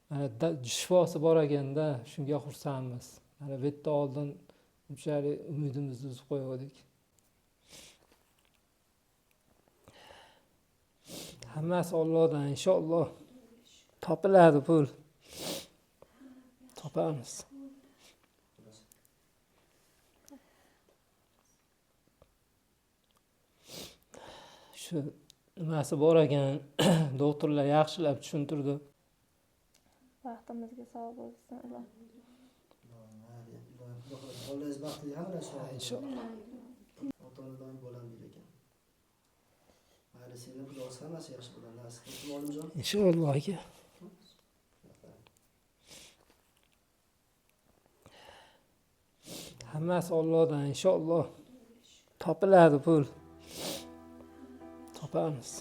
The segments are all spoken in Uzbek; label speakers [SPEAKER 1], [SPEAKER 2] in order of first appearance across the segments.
[SPEAKER 1] Mana shifosi bor ekanda, shunga xursandmiz. Mana bu yerda oldin unchalik umidimizni uzib qo'ygandik. Hammasi Allohdan, inshaalloh. Topiladi pul. Topamiz. Shu nimasi bor ekan, doktorlar yaxshilab tushuntirdi.
[SPEAKER 2] Baxtimizga sog' bo'lsin Alloh.
[SPEAKER 3] Bolalaringiz baxtli, hamma narsa sog'.
[SPEAKER 1] Inshaalloh.
[SPEAKER 3] Ota-onadan bolam deydi ekan. Mayli, seni Xudo xohlasa hammasi yaxshi bo'ladi. Nasib qilsin Olimjon.
[SPEAKER 1] Inshaalloh aka. Hammasi Allohdan, inshaalloh. Topiladi pul. Topamiz.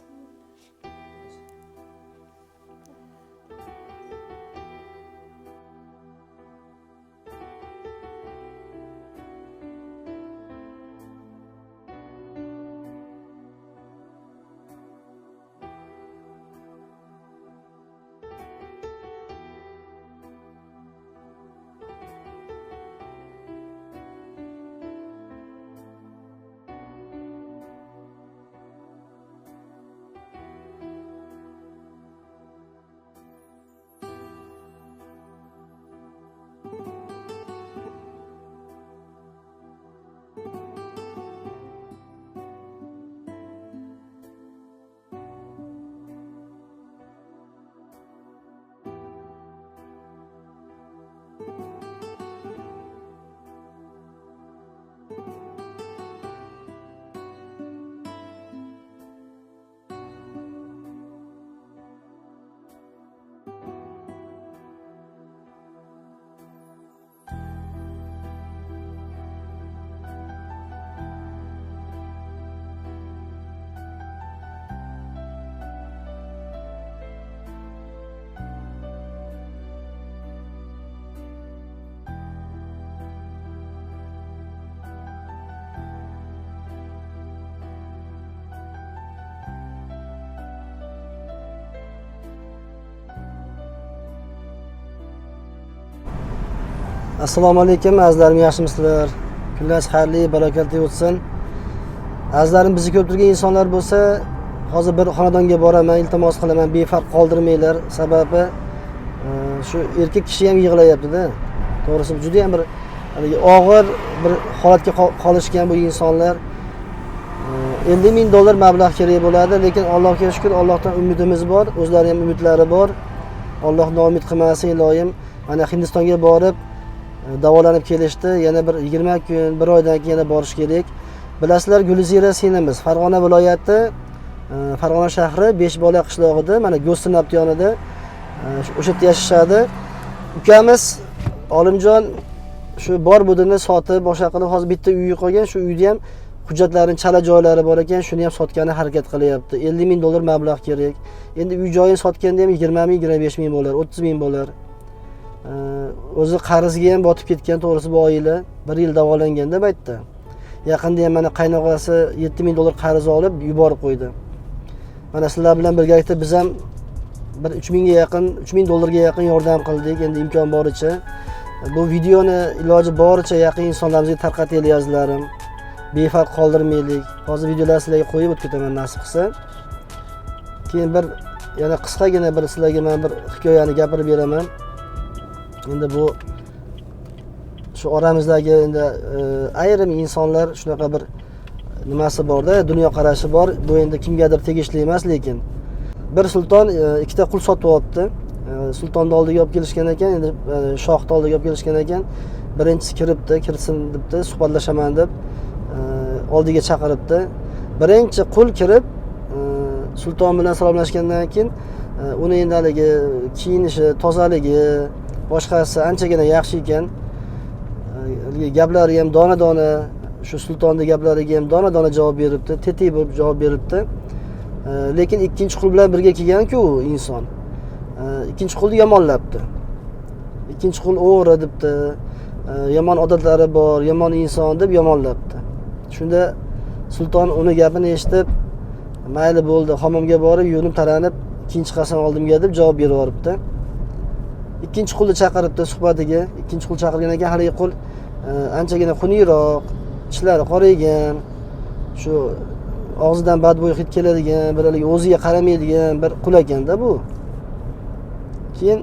[SPEAKER 3] Assalomu alaykum azizlarim, yaxshimisizlar? Kunlaringiz xayrli, barakatli o'tsin. Azizlarim, bizni ko'rib turgan insonlar bo'lsa, hozir bir xonadonga boraman, iltimos qilaman, befarq qoldirmanglar. Sababi shu erkak kishi ham yig'layapti-da. To'g'risi juda ham bir haligi og'ir bir holatga qolishgan bu insonlar. $50,000 mablag' kerak bo'ladi, lekin Allohga shukr, Allohdan umidimiz bor, o'zlari ham umidlari bor. Alloh noumid qilmasin iloyim. Mana Hindistonga borib davolanib kelishdi. Yana bir 20 kun, bir oydan keyin yana borish kerak. Bilasizlar, Gulzira singlimiz Farg'ona viloyati, Farg'ona shahri Beshbola qishlog'ida, mana Go'stinabd yonida, o'sha yerda yashashadi. Ukamiz Olimjon shu bor budini sotib, boshqa qilib hozir bitta uyi qolgan, shu uyni ham hujjatlarini chala joylari bor ekan, shuni ham sotgani harakat qilyapti. $50,000 mablag' kerak. Endi uy joyini sotganda ham 20 ming, 25 ming bo'lar, 30 ming bo'lar. O'zi qarzga ham botib ketgan, to'g'risi bu oila bir yil davolanganda bu yerda. Yaqinda ham mana qaynog'asi $7,000 qarz olib yuborib qo'ydi. Mana sizlar bilan birgalikda biz ham bir 3,000 ga yaqin, $3,000 yaqin yordam qildik, endi imkon boricha. Bu videoni iloji boricha yaqin insonlarimizga tarqataylik azizlarim. Befarq qoldirmaylik. Hozir videolarni sizlarga qo'yib o'tib ketaman nasib qilsa. Keyin bir yana qisqagina bir sizlarga men bir hikoyani gapirib beraman. Endi bu shu oramizdagi endi ayrim insonlar shunaqa bir nimasi borda, dunyoqarashi bor. Bu endi kimgadir tegishli emas, lekin bir sulton ikkita qul sotib olibdi. Sultonni oldiga olib kelishgan ekan, endi shohni oldiga olib kelishgan ekan. Birinchisi kiribdi, kirsin debdi, suhbatlashaman deb oldiga chaqiribdi. Birinchi qul kirib, sulton bilan salomlashgandan keyin uni endi haligi kiyinishi, tozaligi, boshqasi anchagina yaxshi ekan. Haligi gaplari ham dona-dona, shu sultonning gaplariga ham dona-dona javob beribdi, tetik bo'lib javob beribdi. Lekin ikkinchi qul bilan birga kelgan-ku u inson. Ikkinchi qulni yomonlabdi. Ikkinchi qul o'g'ri debdi, yomon odatlari bor, yomon inson deb yomonlabdi. Shunda sulton uni gapini eshitib, mayli bo'ldi, hammomga borib yuvinib taranib, keyin chiqasan oldimga deb javob berib yuboribdi. Ikkinchi qulni chaqiribdi suhbatiga. Ikkinchi qul chaqirgan ekan, haligi qul anchagina xunukroq, tishlari qoraygan, shu og'zidan badbo'y hid keladigan, bir haligi o'ziga qaramaydigan bir qul ekanda bu. Keyin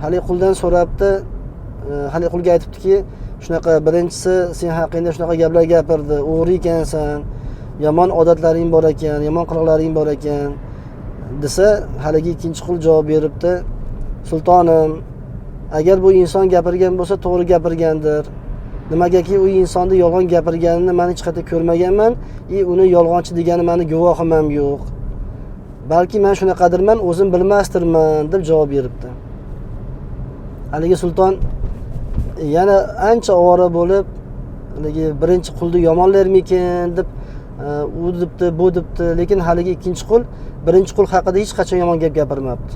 [SPEAKER 3] haligi quldan so'rabdi, haligi qulga aytibdiki, shunaqa birinchisi sen haqingda shunaqa gaplar gapirdi, o'g'ri ekansan, yomon odatlaring bor ekan, yomon qiliqlaring bor ekan desa, haligi ikkinchi qul javob beribdi: sultonim, agar bu inson gapirgan bo'lsa to'g'ri gapirgandir. Nimagaki u insonni yolg'on gapirganini men hech qayerda ko'rmaganman, uni yolg'onchi degani meni guvohim ham yo'q. Balki men shunaqadirman, o'zim bilmasdirman deb javob beribdi. Haligi sulton yana ancha ovora bo'lib, haligi birinchi qulni yomonlarmikin deb u debdi, bu debdi, lekin haligi ikkinchi qul birinchi qul haqida hech qachon yomon gap gapirmabdi.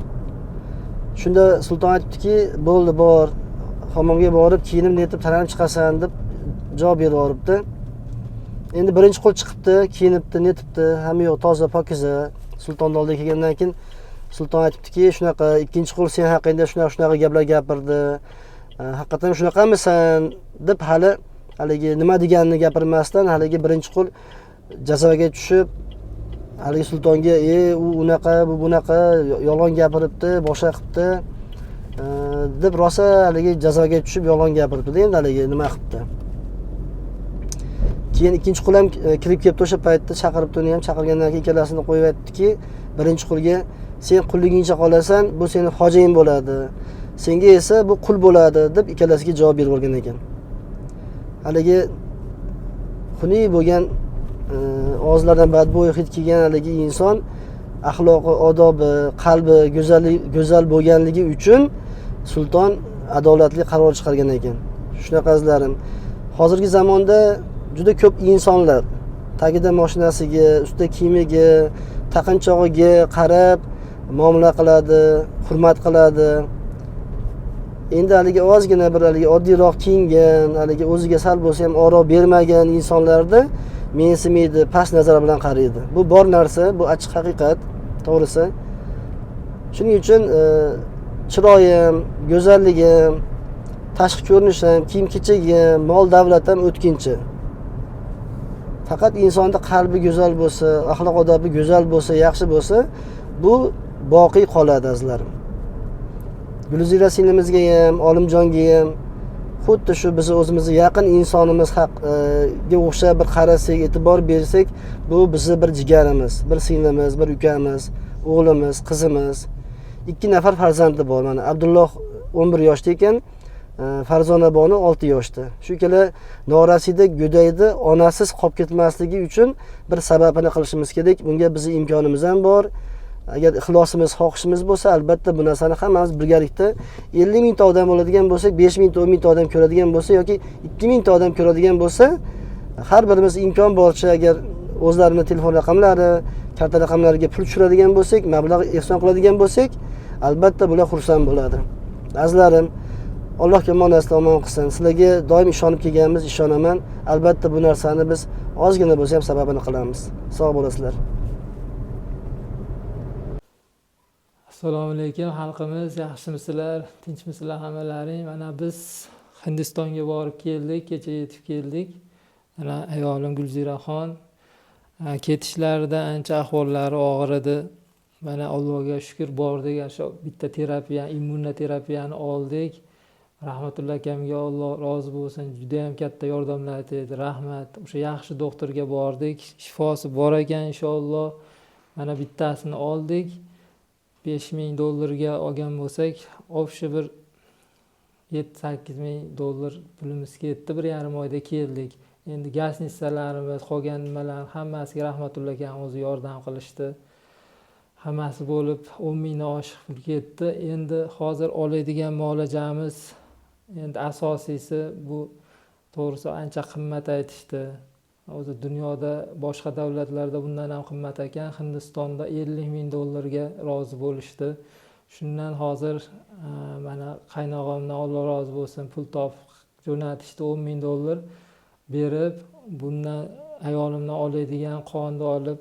[SPEAKER 3] Shunda sulton aytibdiki, bo'ldi, bor, hammomga borib kiyinib netib taranib chiqasan deb javob berib yuboribdi. Endi birinchi qul chiqibdi, kiyinibdi, netibdi, hamma yo'q toza, pokiza. Sulton oldiga kelgandan keyin sulton aytibdiki, shunaqa ikkinchi qul sen haqingda shunaqa shunaqa gaplar gapirdi. Haqiqatan shunaqamisan deb hali haligi nima deganini gapirmasdan haligi birinchi qul jazoga tushib haligi sultonga u unaqa, bu bunaqa yolg'on gapiribdi, boshqa qilibdi deb rosa haligi jazoga tushib yolg'on gapiribdi endi haligi nima qilibdi. Keyin ikkinchi qul ham kirib kelibdi o'sha paytda, chaqiribdi uni ham, chaqirgandan keyin ikkalasini qo'yib aytdiki, birinchi qulga sen qulligingcha qolasan, bu seni xo'jayin bo'ladi, senga esa bu qul bo'ladi deb ikkalasiga javob berib yuborgan ekan. Haligi xunuk bo'lgan, og'izlardan badbo'y hid kelgan haligi inson axloqi, odobi, qalbi go'zal bo'lganligi uchun sulton adolatli qaror chiqargan ekan. Shunaqa azizlarim, hozirgi zamonda juda ko'p insonlar tagida mashinasiga, ustida kiyimiga, taqinchog'iga qarab muomala qiladi, hurmat qiladi. Endi haligi ozgina bir haligi oddiyroq kiyingan, haligi o'ziga sal bo'lsa ham oro bermagan insonlarda mensimaydi, past nazar bilan qaraydi. Bu bor narsa, bu achchiq haqiqat, to'g'risi. Shuning uchun chiroyim, go'zalligim, tashqi ko'rinishim, kiyim-kechagim, mol davlatim o'tkinchi. Faqat insonda qalbi go'zal bo'lsa, axloq odobi go'zal bo'lsa, yaxshi bo'lsa, bu boqiy qoladi azizlarim. Gulzira singlimizga ham, Olimjonga ham xuddi shu biz o'zimizni yaqin insonimiz haqga o'xshab bir qarasak, e'tibor bersak, bu bizni bir jigarimiz, bir singlimiz, bir ukamiz, o'g'limiz, qizimiz. 2 nafar farzandi bor. Mana Abdulloh 11 yoshda ekan, Farzona bonu 6 yoshda. Shu ikkala norasida go'daydi, onasiz qolib ketmasligi uchun bir sababini qilishimiz kerak. Bunga bizning imkonimiz ham bor. Agar ixlosimiz, xohishimiz bo'lsa, albatta bu narsani hammamiz birgalikda 50 mingta odam bo'ladigan bo'lsak, 5 mingta, 10 mingta odam ko'radigan bo'lsa yoki 2 mingta odam ko'radigan bo'lsa, har birimiz imkon boricha agar o'zlarini telefon raqamlari, karta raqamlariga pul tushiradigan bo'lsak, mablag' ehson qiladigan bo'lsak, albatta bular xursand bo'ladi. Azizlarim, Alloh yomon narsadan omon qilsin. Sizlarga doim ishonib kelganmiz, ishonaman. Albatta bu narsani biz ozgina bo'lsa ham sababini qilamiz. Sog' bo'lasizlar.
[SPEAKER 1] Assalomu alaykum xalqimiz, yaxshimisizlar, tinchmisizlar hammalaring? Mana biz Hindistonga borib keldik, kecha yetib keldik. Mana ayolim Gulziraxon ketishlarida ancha ahvollari og'ir edi. Mana Allohga shukr bordik, shu bitta terapiya, immunoterapiyani oldik. Rahmatulloh akamga Alloh rozi bo'lsin, juda ham katta yordamlar etdi. Rahmat. O'sha yaxshi doktorga bordik, shifosi bor ekan inshaalloh. Mana bittasini oldik. 5000 dollarga olgan bo'lsak, общий bir 7-8 ming dollar pulimiz ketdi. 1,5 oyda keldik. Endi gaznisalarimiz, qolgan nimalar hammasiga Rahmatulloh akam o'zi yordam qilishdi. Hammasi bo'lib 10 mingdan oshiq pul ketdi. Endi hozir oladigan muolajamiz, endi asosiysi bu, to'g'risi ancha qimmat aytishdi. O'zi dunyoda boshqa davlatlarda bundan ham qimmat ekan. Hindistonda 50 ming dollarga rozi bo'lishdi. Shundan hozir mana qaynog'amdan Alloh rozi bo'lsin, pul topib jo'natishdi, 10 ming dollar berib, bundan ayolimdan oladigan qonni olib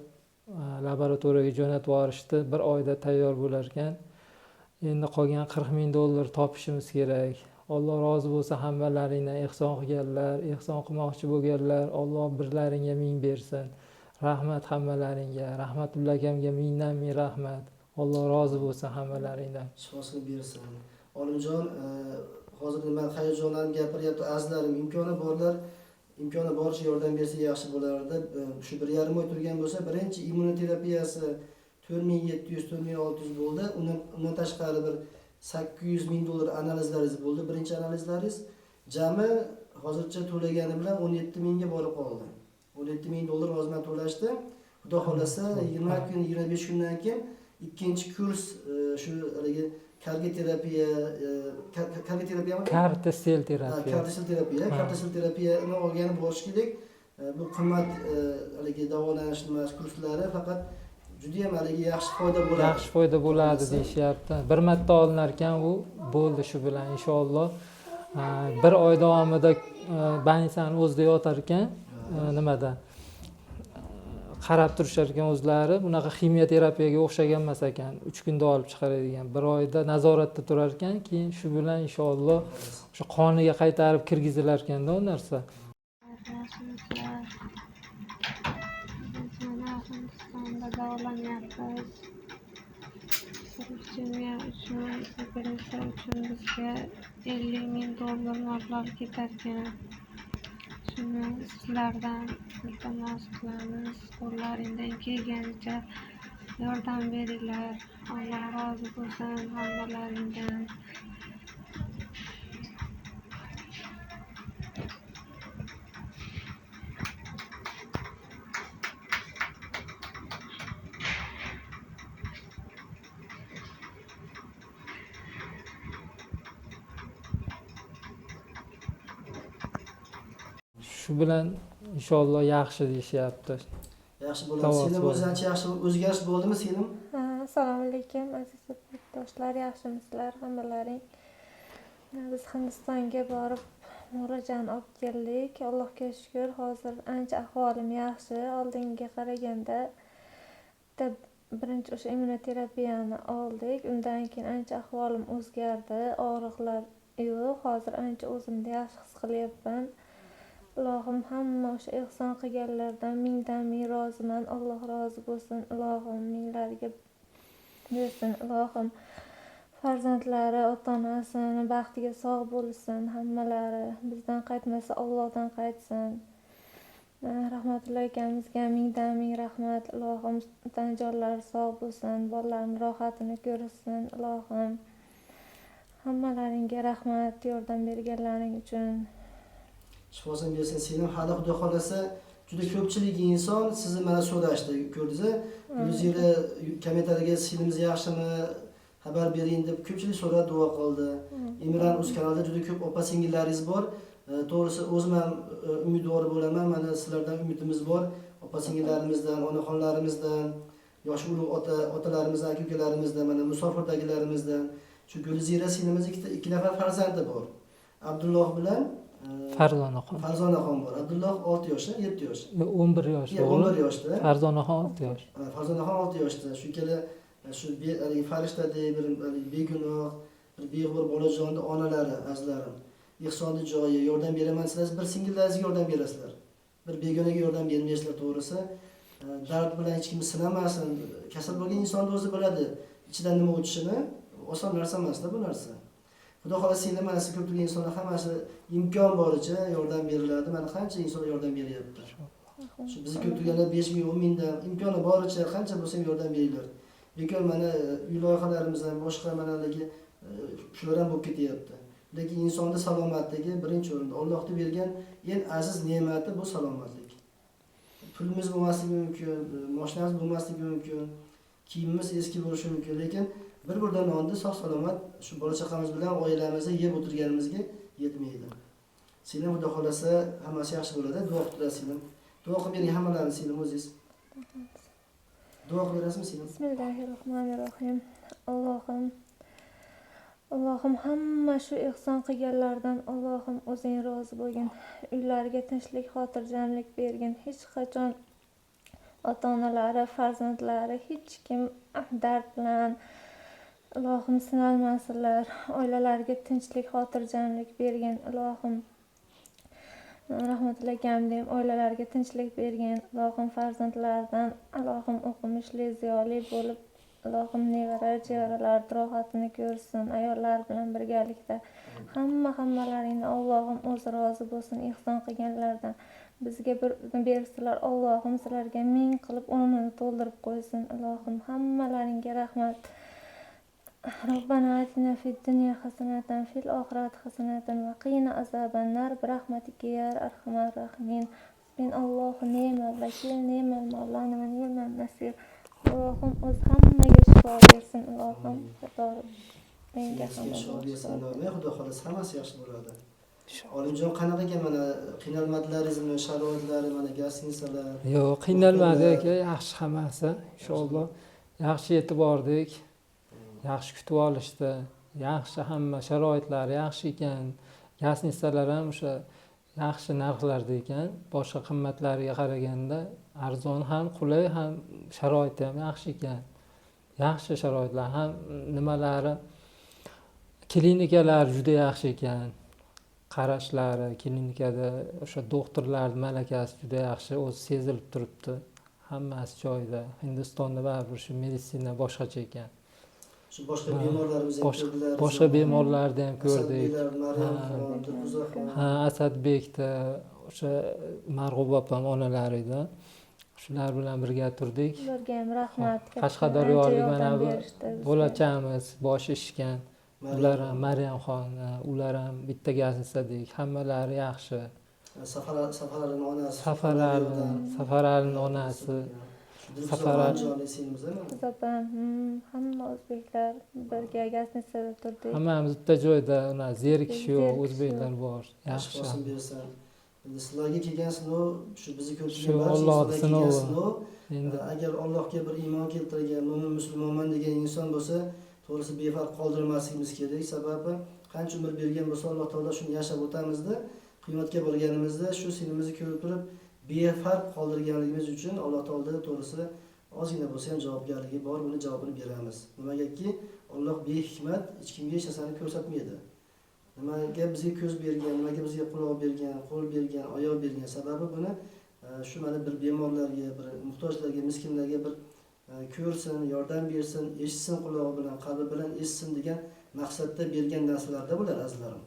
[SPEAKER 1] laboratoriyaga jo'natib yuborishdi. 1 oyda tayyor bo'lar ekan. Endi qolgan $40,000 topishimiz kerak. Alloh rozi bo'lsa hammalaringdan, ehson qilganlar, ehson qilmoqchi bo'lganlar, Alloh birlaringga ming bersin. Rahmat hammalaringga, Rahmatulla akamga mingdan ming rahmat. Alloh rozi bo'lsin hammalaringdan.
[SPEAKER 3] Shifosini bersin. Olimjon, hozir nima hayajonlanib gapiryapti azizlarim, imkoni borlar, imkoni boricha yordam bersa yaxshi bo'lardi. Shu 1,5 oy turgan bo'lsa, birinchi immunoterapiyasi 4700, 4600 bo'ldi. Undan tashqari bir $800,000 analizlaringiz bo'ldi. Birinchi analizlaringiz jami hozircha to'lagani bilan 17,000 ga borib qoldi. $17,000 hozir mana to'lashdi. Xudo xolasa 20 kun, 25 kundan keyin ikkinchi kurs shu haligi kargoterapiya, kargoterapiyami?
[SPEAKER 1] Kartasel terapiya.
[SPEAKER 3] Kartasel terapiya, kartasel terapiyani olgani borish kerak. Bu qimmat haligi davolanish nimasi kurslari, faqat juda ham haligi yaxshi foyda bo'ladi.
[SPEAKER 1] Yaxshi foyda bo'ladi deyishyapti. Bir marta olinar ekan u bo'ldi shu bilan inshaalloh. Bir oy davomida больницаning o'zida yotar ekan, nimada qarab turishar ekan o'zlari. Bunaqa ximiya terapiyaga o'xshagan emas ekan. 3 kunda olib chiqaradigan. Bir oyda nazoratda turar ekan, keyin shu bilan inshaalloh o'sha qoniga qaytarib kirgizilar ekanda u narsa.
[SPEAKER 2] Biz mana Hindistonda davolanyapmiz. Levkemiya uchun, operatsiya uchun bizga $50,000 mablag' ketarkan. Shuni sizlardan iltimos qilamiz, qo'llaringdan kelganicha yordam beringlar. Alloh rozi bo'lsin hammalaringdan.
[SPEAKER 1] Shu bilan inshaalloh yaxshi deyishyapti.
[SPEAKER 3] Yaxshi bo'ladi. Selim o'zi ancha yaxshi o'zgarish bo'ldimi Selim?
[SPEAKER 2] Assalomu alaykum aziz yurtdoshlar, yaxshimisizlar hammalaring? Biz Hindistonga borib murojaat olib keldik. Allohga shukr, hozir ancha ahvolim yaxshi. Oldingiga qaraganda bitta birinchi o'sha immunoterapiyani oldik. Undan keyin ancha ahvolim o'zgardi. Og'riqlar yo'q. Hozir ancha o'zimni yaxshi his qilyapman. Ilohim hamma o'sha ehson qilganlardan mingdan ming roziman. Alloh rozi bo'lsin. Ilohim minglarga bersin. Ilohim farzandlari, ota-onasini baxtiga sog' bo'lsin hammalari. Bizdan qaytmasa Allohdan qaytsin. Rahmatulla akamizga mingdan ming rahmat. Ilohim tan jonlari sog' bo'lsin, bolalarini rohatini ko'rsin. Ilohim hammalaringga rahmat yordam berganlaring uchun.
[SPEAKER 3] Shifosini bersin Selim. Hali Xudo xolasa juda ko'pchilik inson sizni mana so'rashdi, ko'rdingiz-a? Gulzira kommentariyaga singlimiz yaxshimi, xabar bering deb ko'pchilik so'rab duo qildi. Imran o'z kanalida juda ko'p opa singillaringiz bor. To'g'risi o'zim ham umidvor bo'laman. Mana sizlardan umidimiz bor. Opa singillarimizdan, onaxonlarimizdan, yoshi ulug' otalarimizdan, aka ukalarimizdan, mana musofirdagilarimizdan. Shu Gulzira singlimiz ikki nafar farzandi bor. Abdulloh bilan
[SPEAKER 1] Farzonaxon.
[SPEAKER 3] Farzonaxon bor. Abdulloh 6 yoshda, 7 yoshda.
[SPEAKER 1] 11 yoshda.
[SPEAKER 3] 11 yoshda.
[SPEAKER 1] Farzonaxon 6 yosh.
[SPEAKER 3] Farzonaxon 6 yoshda. Shu ikkala shu farishtadek bir begunoh, bir beg'ubor bolajonni onalari, azizlarim. Ehsonni joyi, yordam beraman desanglar, bir singillaringizga yordam berasizlar. Bir begonaga yordam bermaysizlar to'g'risi. Dard bilan hech kim sinamasin. Kasal bo'lgan insonni o'zi biladi ichidan nima o'tishini. Oson narsa emas-da bu narsa. Xudo xohlasa singlim, mana siz ko'rib turgan insonlar hammasi imkon boricha yordam beriladi. Mana qancha inson yordam beryapti. Shu bizni ko'rib turganlar 5 ming, 10 mingdan imkoni boricha qancha bo'lsa ham yordam beringlar. Bekor mana uy loyihalarimizdan boshqa mana haligi shular ham bo'lib ketyapti. Lekin insonning salomatligi birinchi o'rinda. Allohning bergan eng aziz ne'mati bu salomatlik. Pulimiz bo'lmasligi mumkin, mashinamiz bo'lmasligi mumkin, kiyimimiz eski bo'lishi mumkin, lekin bir burdan nonni sog' salomat shu bola chaqamiz bilan oilamizda yeb o'tirganimizga yetmaydi. Singlim, Xudo xolasa hammasi yaxshi bo'ladi. Duo qilib turasiz singlim. Duo qilib bering hammalarini singlim o'zingiz. Duo qilib berasizmi singlim?
[SPEAKER 2] Bismillahirrohmanirrohim. Allohim, Allohim hamma shu ehson qilganlardan Allohim o'zing rozi bo'lgin. Uylariga tinchlik, xotirjamlik bergin. Hech qachon ota-onalari, farzandlari hech kim dard bilan, Ilohim sinalmasinlar, oilalariga tinchlik, xotirjamlik bergin ilohim. Rahmatulloh akamni ham oilalariga tinchlik bergin ilohim. Farzandlaridan ilohim o'qimishli, ziyoli bo'lib, ilohim nevara chevaralar rohatini ko'rsin, ayollar bilan birgalikda. Hammalaringni Allohim o'zi rozi bo'lsin ehson qilganlardan. Bizga bir bersalar, Allohim sizlarga ming qilib o'rnini to'ldirib qo'ysin ilohim. Hammalaringga rahmat. Robbana atina fid dunya hasanatan fil oxirati hasanatan va qina azaban nar bi rahmatika ya arhamar rohimin. Hasbunallohu ni'mal vakil, ni'mal mavla va ni'man nasir. Allohim o'zi hammaga shifo bersin ilohim. Menga ham
[SPEAKER 3] shifo bersin ilohim. Xudo xohlasa hammasi yaxshi bo'ladi. Olimjon, qanaqa ekan mana, qiynalmadilaringizmi, sharoitlari, mana gastinisalar?
[SPEAKER 1] Yo'q, qiynalmadik aka, yaxshi hammasi. Inshaalloh yaxshi yetib bordik. Yaxshi kutib olishdi. Yaxshi, hamma sharoitlari yaxshi ekan. Gastinisalar ham o'sha yaxshi narxlarda ekan. Boshqa qimmatlariga qaraganda arzon ham, qulay ham, sharoiti ham yaxshi ekan. Yaxshi sharoitlar ham, nimalari, klinikalar juda yaxshi ekan. Qarashlari, klinikada o'sha doktorlar malakasi juda yaxshi, o'zi sezilib turibdi. Hammasi joyida. Hindistonda baribir shu meditsina boshqacha ekan.
[SPEAKER 3] Shu boshqa bemorlarimiz ham ko'rdilar.
[SPEAKER 1] Boshqa bemorlarni ham ko'rdik. Ha, Asadbekda o'sha Marg'uba opam onalari edi. Shular bilan birga turdik.
[SPEAKER 2] Ularga ham rahmat.
[SPEAKER 1] Qashqadaryolik mana bu bolachamiz boshi ishgan. Ular ham Maryamxon, ular ham bitta gaznisadik. Hammalari yaxshi.
[SPEAKER 3] Safaralining onasi.
[SPEAKER 1] Safaralining onasi.
[SPEAKER 2] Opam, hamma o'zbeklar birga gaznisada turdik.
[SPEAKER 1] Hammamiz bitta joyda, zerikish yo'q, o'zbeklar bor. Yaxshi.
[SPEAKER 3] Shifosini bersin. Endi sizlarga kelgan sinov, shu bizni ko'rib
[SPEAKER 1] turgan barcha kelgan
[SPEAKER 3] sinov. Endi agar Allohga bir iymon keltirgan, mo'min musulmonman degan inson bo'lsa, to'g'risi befarq qoldirmasligimiz kerak. Sababi qancha umr bergan bo'lsa, Alloh taolo shuni yashab o'tamizda, qiyomatga borganimizda shu sinimizni ko'rib turib befarq qoldirganligimiz uchun Alloh taoloda to'g'risi ozgina bo'lsa ham javobgarligi bor, buni javobini beramiz. Nimagaki Alloh behikmat, hech kimga hech narsani ko'rsatmaydi. Nimaga bizga ko'z bergan, nimaga bizga quloq bergan, qo'l bergan, oyoq bergan, sababi buni shu mana bir bemorlarga, bir muhtojlarga, miskinlarga bir ko'rsin, yordam bersin, eshitsin, qulog'i bilan, qalbi bilan eshitsin degan maqsadda bergan narsalarda bular, azizlarim.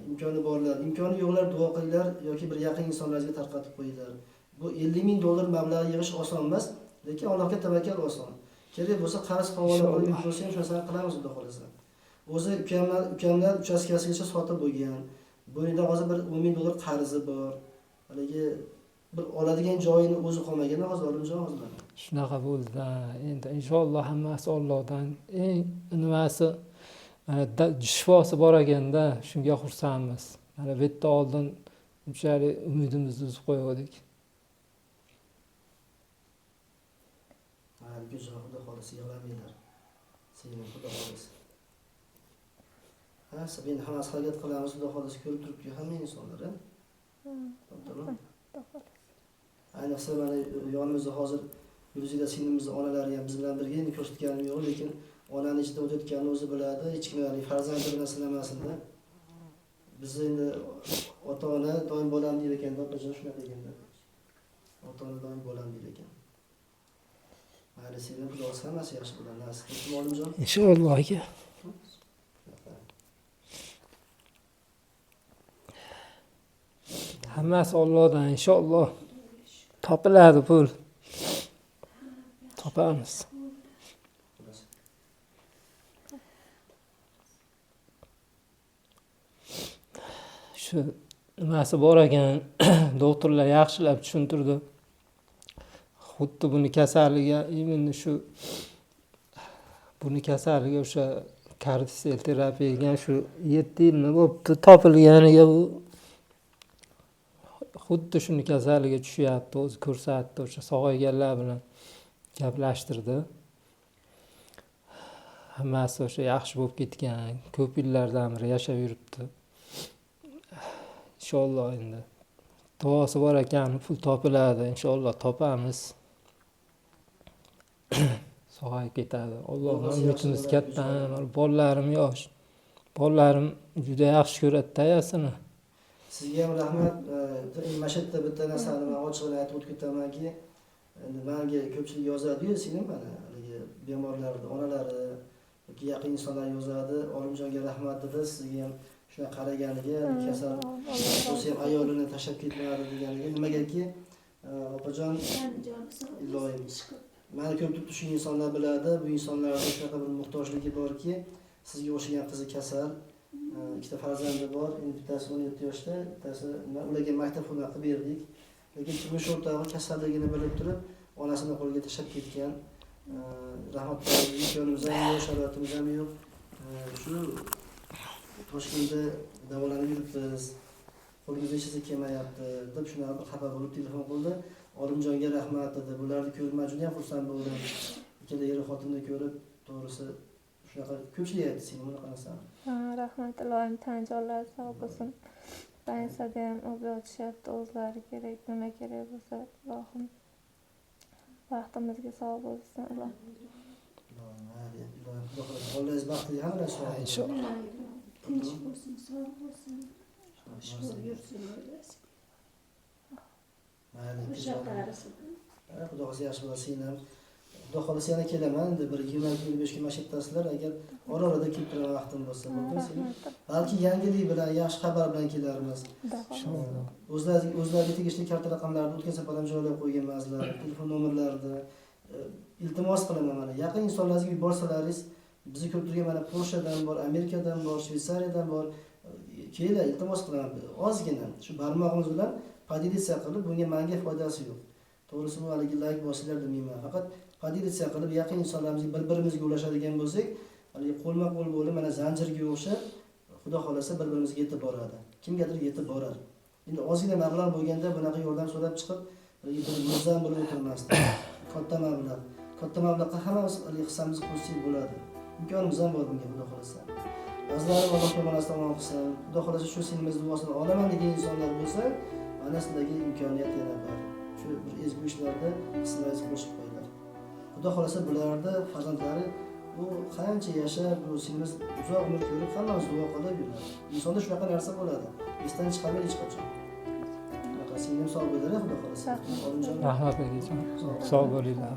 [SPEAKER 3] Imkoni borlar, imkoni yo'qlar duo qilinglar yoki bir yaqin insonlarga tarqatib qo'yinglar. Bu $50,000 mablag'i yig'ish oson emas, lekin Allohga tavakkal oson. Kerak bo'lsa qarz havola qilib bo'lsa ham shu narsani qilamiz, xudo xohlasa. O'zi ukamlar uchastkasigacha sotib bo'lgan. Bo'ynida hozir bir $10,000 qarzi bor. Haligi bir oladigan joyini o'zi qolmagan hozir Olimjon hozir.
[SPEAKER 1] Shunaqa bo'ldi. Endi inshaalloh hammasi Allohdan. Eng nimasi mana shifosi bor ekanda, shunga xursandmiz. Mana bu yerda oldin unchalik umidimizni uzib qo'ygandik.
[SPEAKER 3] Xudo xohlasa yig'lamanglar. Seni Xudo xohlasa. Ha, endi hammasi harakat qilamiz, Xudo xohlasa ko'rib turibdi hamma insonlar, ha? Ayniqsa mana yonimizda hozir Gulzira singlimizni onalari ham biz bilan birga, endi ko'rsatganim yo'q, lekin onani ichida o'tayotganini o'zi biladi, hech kim haligi farzandi bilan sinamasin-da. Biz endi ota-ona doim bolam deyar ekanda, opajon shunaqa ekanda. Ota-ona doim bolam deyar ekan. Mayli, seni Xudo xohlasa hammasi yaxshi bo'ladi. Nasib qilsin Olimjon.
[SPEAKER 1] Inshaalloh aka. Hammasi Allohdan inshaalloh. Topiladi pul. Topamiz. Shu nimasi bor ekan, doktorlar yaxshilab tushuntirdi. Xuddi buni kasalligi, именно shu buni kasalligi o'sha kardisel terapiya degan shu 7 yilmi bo'libdi topilganiga, bu xuddi shuni kasalligiga tushyapti, o'zi ko'rsatdi, o'sha sog'ayganlar bilan gaplashtirdi. Hammasi o'sha yaxshi bo'lib ketgan, ko'p yillardan beri yashab yuribdi. Inshaalloh endi duosi bor ekan, pul topiladi, inshaalloh topamiz. Sog'ayib ketadi. Allohdan
[SPEAKER 3] Xudo
[SPEAKER 1] umidimiz
[SPEAKER 3] yaxshi
[SPEAKER 1] katta.
[SPEAKER 3] bo'ladi.
[SPEAKER 1] Bolalarim yosh. Bolalarim juda yaxshi ko'radi dayasini.
[SPEAKER 3] Sizga ham rahmat. Mana shu yerda bitta narsani man ochig'ini aytib o'tib ketamanki, endi manga ko'pchilik yozadi-yu, singlim, mana haligi bemorlarni onalari yoki yaqin insonlar yozadi. Olimjonga rahmat dedi, sizga ham shunaqa qaraganiga, kasal bo'lsa ham ayolini tashlab ketmadi deganiga. Nimagaki, opajon, iloyim, mani ko'p turib shu insonlar biladi, bu insonlarda shunaqa bir muhtojligi borki, sizga o'xshagan qizi kasal, ikkita farzandi bor, endi bittasi 17 yoshda, bittasi, ularga maktab pulini qilib berdik. Lekin turmush o'rtog'i kasalligini bilib turib, onasini qo'liga tashlab ketgan. Rahmat, imkonimiz ham yo'q, sharoitimiz ham yo'q. Shu Toshkentda davolanib yuribmiz, qo'limizda hech narsa kelmayapti deb shunaqa xafa bo'lib telefon qildi. Olimjonga rahmat dedi. Bularni ko'rib man juda ham xursand bo'ldim. Ikkala er xotinni ko'rib, to'g'risi shunaqa ko'pchilik aytdi senga bunaqa narsani.
[SPEAKER 2] Ha, rahmat, iloyim tan jonlari sog' bo'lsin. Больница da ham olib yotishyapti, o'zlari kerak, nima kerak bo'lsa, ilohim baxtimizga sog' bo'lsin, ilohim.
[SPEAKER 3] Ilohim, mayli, ilohim, Xudo xohlasa, oilangiz baxtli, hammalar sog' bo'lsin.
[SPEAKER 1] Inshaalloh.
[SPEAKER 4] Tinch bo'lsin, sog' bo'lsin, xush bo'lib yursin oilasi.
[SPEAKER 3] Mayli,
[SPEAKER 4] O'sha qarisin.
[SPEAKER 3] Ha, Xudo xohlasa yaxshi bo'ladi, sen ham. Xudo xohlasa yana kelaman, endi bir 20-25 kun mana shu yerdasizlar, agar ora-orada kelib turaman vaqtim bo'lsa, bo'ptimi singlim?
[SPEAKER 2] Rahmat.
[SPEAKER 3] Balki yangilik bilan, yaxshi xabar bilan kelarmiz.
[SPEAKER 2] Xudo xohlasa.
[SPEAKER 1] Inshaalloh.
[SPEAKER 3] O'zlariga tegishli karta raqamlarini o'tgan safar ham joylab qo'ygan ba'zilari, telefon nomerlarini. Iltimos qilaman, mana yaqin insonlaringizga yuborsalaringiz, bizni ko'rib turgan mana Polshadan bor, Amerikadan bor, Shvetsariyadan bor. Kelinglar, iltimos qilaman, ozgina shu barmog'imiz bilan поделиться qilib, bunga menga foydasi yo'q. To'g'risi bu haligi layk bosinglar demayman. Faqat поделиться qilib yaqin insonlarimizga bir-birimizga ulashadigan bo'lsak, haligi qo'lma-qo'l bo'lib, mana zanjirga o'xshab, Xudo xohlasa bir-birimizga yetib boradi. Kimgadir yetib borar. Endi ozgina mablag' bo'lganda bunaqa yordam so'rab chiqib, haligi bir mirzam bo'lib o'tirmasdi. Katta mablag'. Katta mablag'ga hammamiz haligi hissamizni qo'shsak bo'ladi. Imkonimiz ham bor bunga, Xudo xohlasa. Azizlarim, Alloh tomonidan omon qilsin. Xudo xohlasa shu singlimiz duosini olaman degan insonlar bo'lsa, mana sizlarga imkoniyat yana bor. Shu bir ezgu ishlarda hissalaringizni qo'shib qo'yinglar. Xudo xohlasa bularni farzandlari bu qancha yashab, bu singlimiz uzoq umr ko'rib, hammamiz duo qilib yuradi. Insonda shunaqa narsa bo'ladi. Esdan chiqarmaydi hech qachon. Shunaqa singlim sog' bo'linglar, Xudo xohlasa. Olimjon.
[SPEAKER 1] Rahmat akajon. Sog' bo'linglar.